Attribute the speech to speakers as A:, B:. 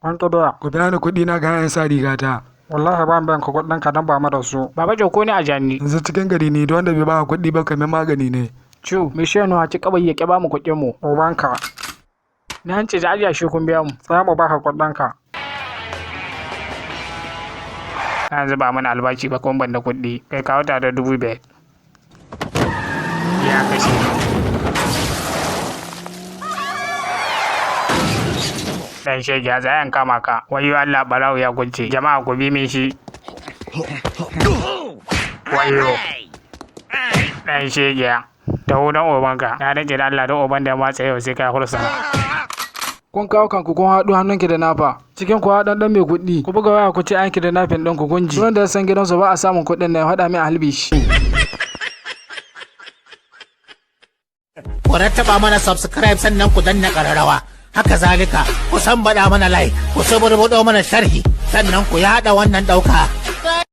A: An ƙi biya.
B: Ku biya ni kuɗi na kayan sa rigata.
A: Wallahi ban biyan ka kuɗin ka don ba mu da su.
C: Baba Jauko ne a jani.
B: Yanzu cikin gari ne duk wanda bai ba kuɗi ba kamar magani ne.
C: Ciu, me shi yana ci kawai ya ƙi ba mu kuɗin mu.
A: Ubanka.
C: Na hanci da ajiya shi kun biya mu.
A: Za mu baka kuɗin ka.
C: Yanzu ba mana albashi ba kuma ban da kuɗi. Kai kawo tare da 5,000. Ya kashe. Dan shege ya tsaya in kama ka. Wayyo Allah barawo ya kunce. Jama'a ku bi min shi. Wayyo. Dan shege ya. Taho dan ubanka. Na rage da Allah don uban da ya matsa yau sai ka hursa.
B: Kun kawo kanku kun haɗu hannunki da nafa. Cikin ku haɗan ɗan mai kuɗi. Ku buga waya ku ce an da nafin ɗin ku kunji. Wanda ya san gidansu ba a samun kuɗin na ya faɗa min a halbe shi.
D: Ku rattaba mana subscribe sannan ku danna ƙararrawa. Haka zalika, ku san baɗa mana like, ku suburbuɗo mana sharhi, sannan ku yaɗa wannan ɗauka.